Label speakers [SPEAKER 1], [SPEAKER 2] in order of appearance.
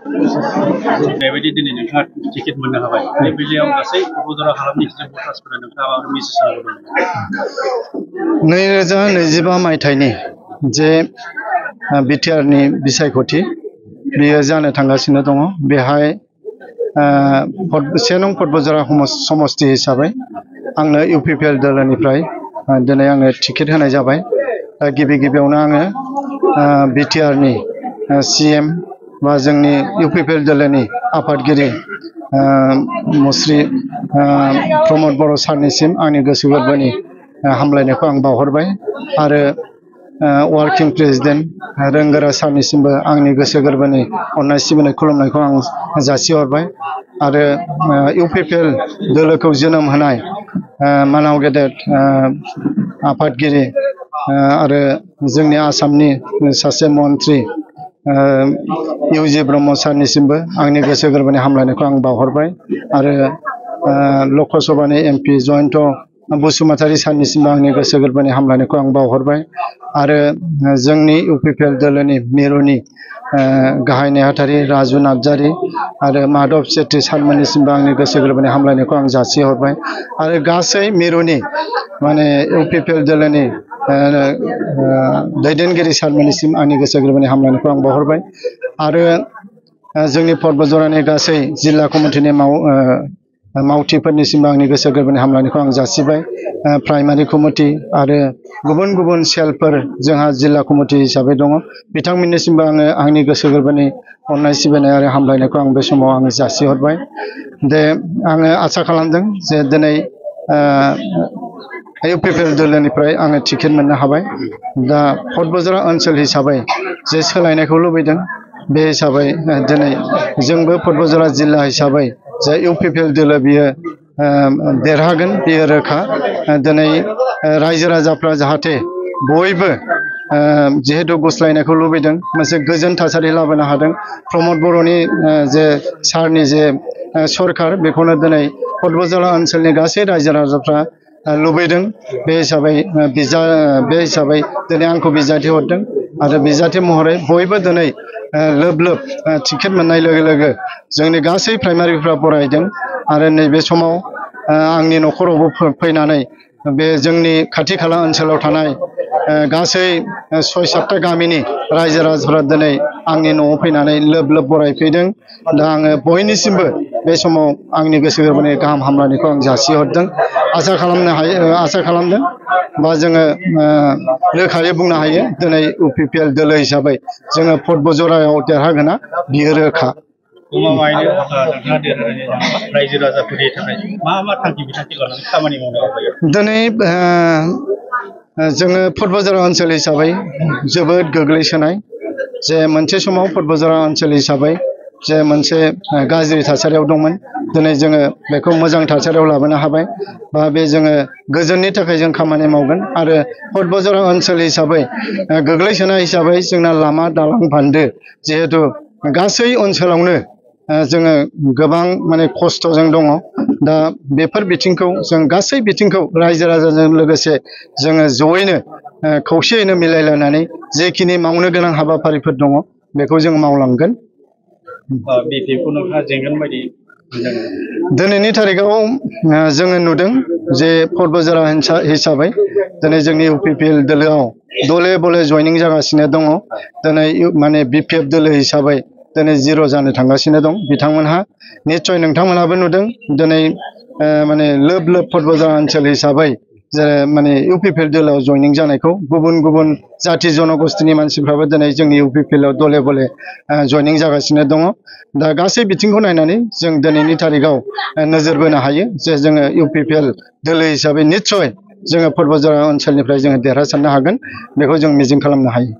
[SPEAKER 1] बेबायदि दिनै नोंथाङा टिकेट मोननो हाबाय बे बेलायाव गासै क'क्राझार हालामनि भटार्सफोरा नोंथाङा मेसेज होनांगौ दङ।
[SPEAKER 2] 2025 मायथाइनि जे बिटिआरनि बिसायख'थि बेयो जानो थांगासिनो दङ। बेहाय 1 नं क'क्राझार समस्ति हिसाबै आंनो इउपिपिएल दलनिफ्राय दिनै आंनो टिकेट होनाय जाबाय। गिबि गिबियावनो आङो बिटिआरनि सीएम बा जोंनि इउपिपिएल दलनि आफादगिरि मुस्रि प्रमद बर' सारनिसिम आंनि गोसो गोरबोनि हामलायनायखौ आं बावहरबाय आरो वार्किं प्रेसिडेन्ट रोंगोरा सारनिसिमबो आंनि गोसो गोरबोनि अननाय सिबिनाय खुलुमनायखौ आं जासिहरबाय आरो इउपिपिएल दोलोखौ जोनोम होनाय मानाव गेदेर आफादगिरि आरो जोंनि आसामनि सासे मन्त्रि इउजि ब्रह्म सारनिसिमबो आंनि गोसो गोरबोनि हामलायनायखौ आं बावहरबाय आरो लकसभानि एमपि जयन्त बसुमतारी सारनिसिमबो आंनि गोसो गोरबोनि हामलायनायखौ आं बावहरबाय आरो जोंनि इउपिपिएल दोलोनि मिरुनि गाहाय नेहाथारि राजु नार्जारि आरो माधव सेट्रि सारमोननिसिमबो आंनि गोसो गोरबोनि हामलायनायखौ आं जासिहरबाय आरो गासै मिरुनि माने इउपिपिएल दोलोनि दैदेनगिरि सारमोननिसिम आंनि गोसो गोरबोनि हामलायनायखौ आं बावहरबाय आरो जोंनि पर्बतजरानि गासै जिल्ला कमिटिनि मावथिफोरनिसिमबो आंनि गोसो गोरबोनि हामलायनायखौ आं जासिबाय। प्राइमारि कमिटि आरो गुबुन गुबुन सेलफोर जोंहा जिल्ला कमिटि हिसाबै दङ बिथांमोननिसिमबो आङो आंनि गोसो गोरबोनि अननाय सिबिनाय आरो हामलायनायखौ आं बे समाव आं जासिहरबाय। आङो आसा खालामदों जे दिनै इउपिपिएल दोलोनिफ्राय आङो टिकेट मोननो हाबाय। दा पर्बतजरा ओनसोल हिसाबै जे सोलायनायखौ लुबैदों बे हिसाबै दिनै जोंबो पर्बतजरा जिल्ला हिसाबै जे इउपिपिएल दोलो बियो देरहागोन बेयो रोखा। दिनै रायजो राजाफ्रा जाहाथे बयबो जिहेतु गुस्लायनायखौ लुबैदों मोनसे गोजोन थासारि लाबोनो हादों प्रमद बर'नि जे सारनि जे सरकार बेखौनो दिनै पर्बतजरा ओनसोलनि गासै रायजो राजाफ्रा लुबैदों। बे हिसाबै दिनै आंखौ बिजाथि हरदों आरो बिजाथि महरै बयबो दिनै लोब लोब टिकेट मोननाय लोगो लोगो जोंनि गासै प्राइमारिफ्रा बरायदों आरो नैबे समाव आंनि न'खरावबो फैनानै बे जोंनि खाथि खाला ओनसोलाव थानाय गासै 6-7टा गामिनि रायजो राजाफ्रा दिनै आंनि न'आव फैनानै लोब लोब बरायफैदों। दा आङो बयनिसिमबो बे समाव आंनि गोसो गोरबोनि गाहाम हामलायनायखौ आं जासिहरदों। आसा खालामदों बा जोङो रोखायै बुंनो हायो दिनै इउपिपिएल दोलो हिसाबै जोङो पर्बतजरायाव देरहागोना बियो रोखा।
[SPEAKER 1] रायजो राजाफोरनि थाखाय मा मा थांखि बिथांखि लानानै खामानि मावनो हायो?
[SPEAKER 2] दिनै जोङो पर्बतजरा ओनसोल हिसाबै जोबोद गोग्लैसोनाय जे मोनसे समाव पर्बतजरा ओनसोल हिसाबै जे मोनसे गाज्रि थासारियाव दंमोन दिनै जोङो बेखौ मोजां थासारियाव लाबोनो हाबाय बा बे जोङो गोजोननि थाखाय जों खामानि मावगोन आरो पर्बतजरा ओनसोल हिसाबै गोग्लैसोनाय हिसाबै जोंना लामा दालां बान्दो जिहेतु गासै ओनसोलावनो जोङो गोबां माने खस्थ'जों दङ। दा बेफोर बिथिंखौ जों गासै बिथिंखौ रायजो राजाजों लोगोसे जोङो जयैनो खौसेयैनो मिलायलायनानै जेखिनि मावनो गोनां हाबाफारिफोर दङ बेखौ जों मावलांगोन। दिनैनि थारिखआव जोङो नुदों जे पर्बतजरा हिसाबै दिनै जोंनि इउपिपिएल दोलोआव दले बले जयनिं जागासिनो दङ। दिनै माने बिपिएफ दोलो हिसाबै दिनै जिर' जानो थांगासिनो दं बिथांमोनहा। निस्सय नोंथांमोनहाबो नुदों दिनै माने लोब लोब पर्बतजरा ओनसोल हिसाबै जे माने इउपिपिएल दोलोआव जयनिं जानायखौ गुबुन गुबुन जाथि जनगोष्ठीनि मानसिफ्राबो दिनै जोंनि इउपिपिएलआव दले बले जयनिं जागासिनो दङ। दा गासै बिथिंखौ नायनानै जों दिनैनि थारिखआव नोजोर बोनो हायो जे जोङो इउपिपिएल दोलो हिसाबै निस्सय जोङो पर्बतजरा ओनसोलनिफ्राय जोङो देरहासारनो हागोन बेखौ जों मिजिं खालामनो हायो।